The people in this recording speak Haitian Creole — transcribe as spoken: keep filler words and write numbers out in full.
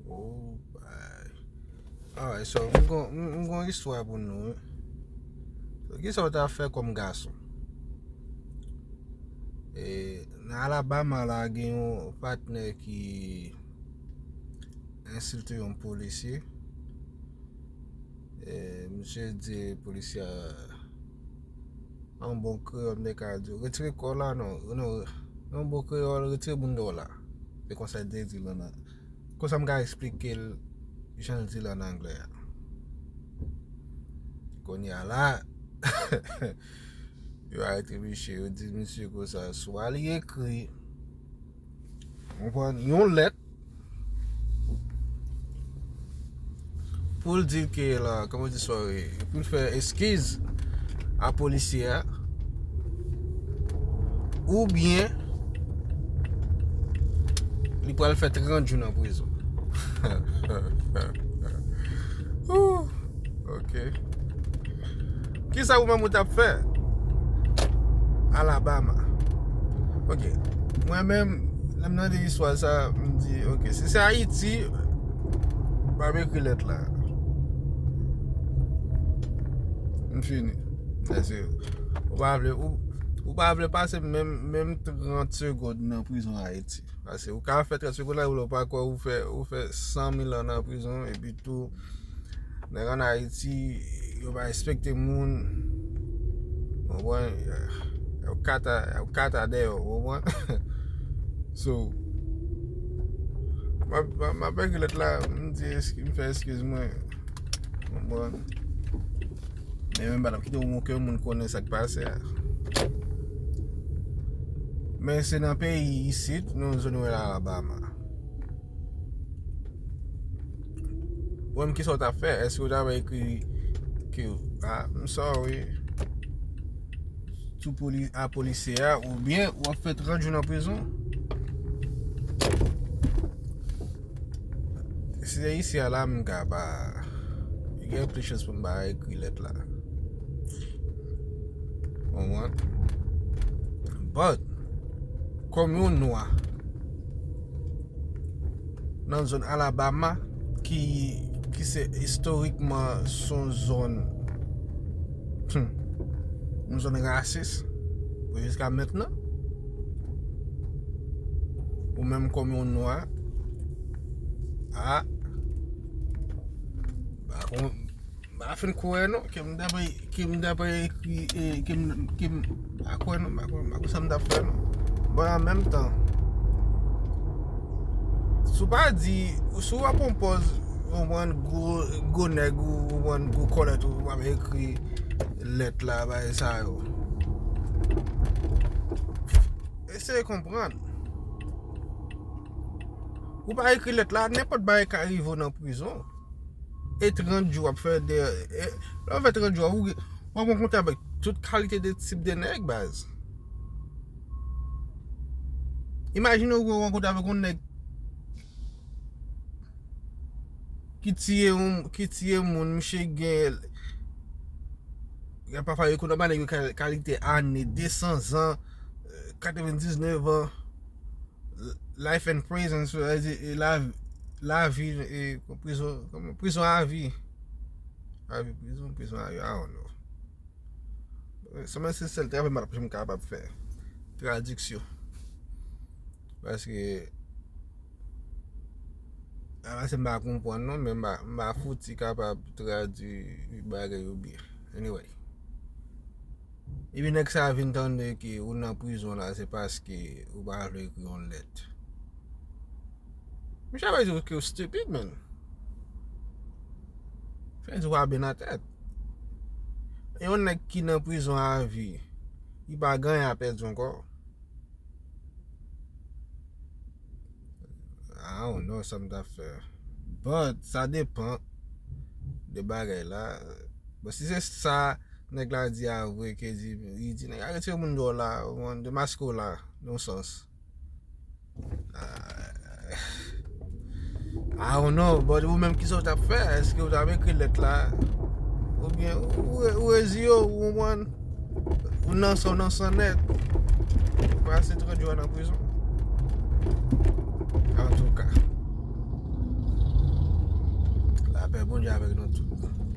Oh, bay. Alright, so, m gon, m, m gon istwa pou nou, wi. So, kisa w ta fè kòm gason? E, nan Alabama la, gen yon patnè ki ensilte yon polisye. E, misye di polisye a, an bon kreyòl, m te ka di, retire kò w la, non, non, an bon kreyòl, retire bounda w la. Se konsa l te di l nan, konsa m ka eksplike l jan l di l an anglè a. Kounye a la, yo arete misye, yo di misye konsa, swa li ekri, w konprann, yon lèt pou l di ke la, kòman di, sorry, pou l fè eskiz a polisye a, oubyen li pral fè trant jou nan prizon. Ooh, ok. Kisa ou menm ou t ap fè? Alabama. Ok. Mwen menm, lè m tande istwa sa, m di, ok, si se Ayiti, pa m ekri lèt la. M fini. Paske ou pa vle, ou, ou pa vle pase menm, menm trant segonn nan prizon Ayiti. Paske ou ka fè trant segonn la, ou pa kwè ou fè, ou fè san mil an nan prizon, epi tou, nèg ann Ayiti, yo pa respekte moun. Ou konprann? Y ap kata, y ap kata dèyè w, ou konprann? So, m ap, m ap, m ap ekri lèt la, m di, eski, m fè eskiz mwen. Ou konprann? Men menm pa t ap kite okenn moun konnen sa k pase a. Men se nan peyi isit, nan zòn yo rele Alabama. Ou menm, kisa w t ap fè? Èske w t ap ekri ke, ah, I'm sorry, sou poli-, a polisye a, oubyen w ap fè trant jou nan prizon? Si se isi a la, m ka pa, gen plis chans pou m pa ekri lèt la. Konprann? But, kòm yon nwa nan zòn Alabama, ki, ki se istorikman se yon zòn, hmm, yon zòn rasis, pou jiska mentnan, ou menm kòm yon nwa, a, pa kon-, m pa fin kwè non, ke m t ap, ke m t ap ekri, e, ke m, ke m pa kwè non, m pa kwè, m pa kwè sa m t ap fè non. Bon, an menm tan, si w pa di, si w ap pran pòz, ou pran gwo, gwo nèg, ou pran gwo kòlèt, ou ap ekri lèt la, bagay sa yo. Eseye konprann. Ou pa ekri lèt la, nenpòt bagay ka rive w nan prizon. E trant jou w ap fè de, e, lè w fè trant jou, ou, w ap rankontre avèk tout kalite de tip de nèg, baz. Imajine w rankontre avèk yon nèg ki tiye yon, ki tiye moun, misye gen, gen pafwa yo konn ap ba nèg yo kal-, kalite ane, de san zan, katrevenndiznèf an, life in prison, so, e, e, la, lavi, e, prizon, kòman, prizon avi. Avi prizon, prizon avi, I don't know. Sa mwen se sèl travay m ap janm kapab fè. Tradiksyon. Paske, ala se m pa konprann non, men m pa, m pa fouti kapab tradui bagay yo byen. Anyway. Epi nèg sa a vin tande ke ou nan prizon la, se paske ou pa vle ekri yon lèt. Misye ap di ke w stupid, man. Fè di w pa byen nan tèt. E yon nèg ki nan prizon avi, li pa gen anyen a pèdi ankò. I don't know sa m ta fè. But, sa depan de bagay la. Bon, si se sa nèg la di a vre, ke di, li di, nèg la retire moun dèyè w la, ou konprann, demaske w la, nan yon sans. Ah, I don't know, but ou menm, kisa w t ap fè? Èske w t ap ekri lèt la? Oubyen ou, ou reziye w, ou konprann? Ou nan san, ou nan san nèt. Ou pase trant jou a nan prizon. Antouka. Lapè Bondye avèk nou tout.